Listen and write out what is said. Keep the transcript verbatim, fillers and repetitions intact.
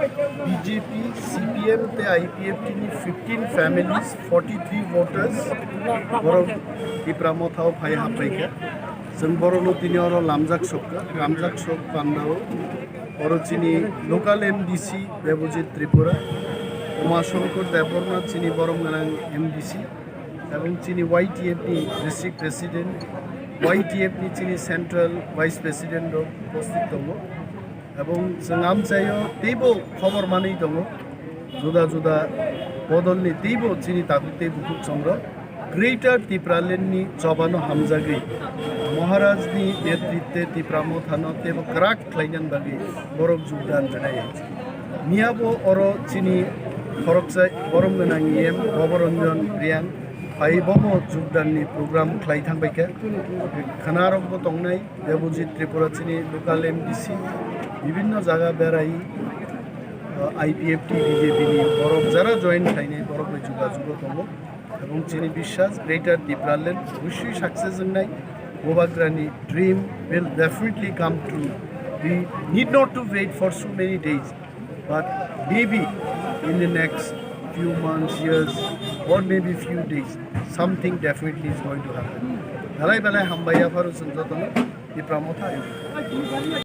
B J P, C P M tei I P F T ni fifteen families, forty three voters borok Tipra Motha o phai haphaikha. Chwng borokno tini oro lamjak sokha, lamjak sok pandao oro chini local M D C Debojit Tripura, Uma Shankar Debbarma chini borom gwnang M D C, ebong chini Y T F ni district president, Y T F ni chini central vice president rok upasthit tongo. Ebong chwng amchaio teibo khobor manwi tongo, juda juda bodolni teibo chini takhuk tei bukhuk chongrok Greater Tipraland ni chobano hamjagwi Maharaj ni netritwe Tipra Mothano teibo kwrak khlainani bagwi borok jogdan rwnai. Miyabo oro chini khoroksa borom gwnang E M Bhabaranjan Reang phai bomo jogdanni program khlai thangbaikha. Khwnarokbo tongnai Debojit Tripura chini local M D C, bibhinno jaga berai, uh, I P F T, B J P ni borok jara join khlainai borok bai jugajugo tongo. Ebong chini biswas Greater Tipraland obviously success wngnai. Bubagrani dream will definitely come true. We need not to wait for so many days, but maybe in the next few months, years, or maybe few days, something definitely is going to happen. Belai belai hambai yapharu chwng jotono Tipra Motha.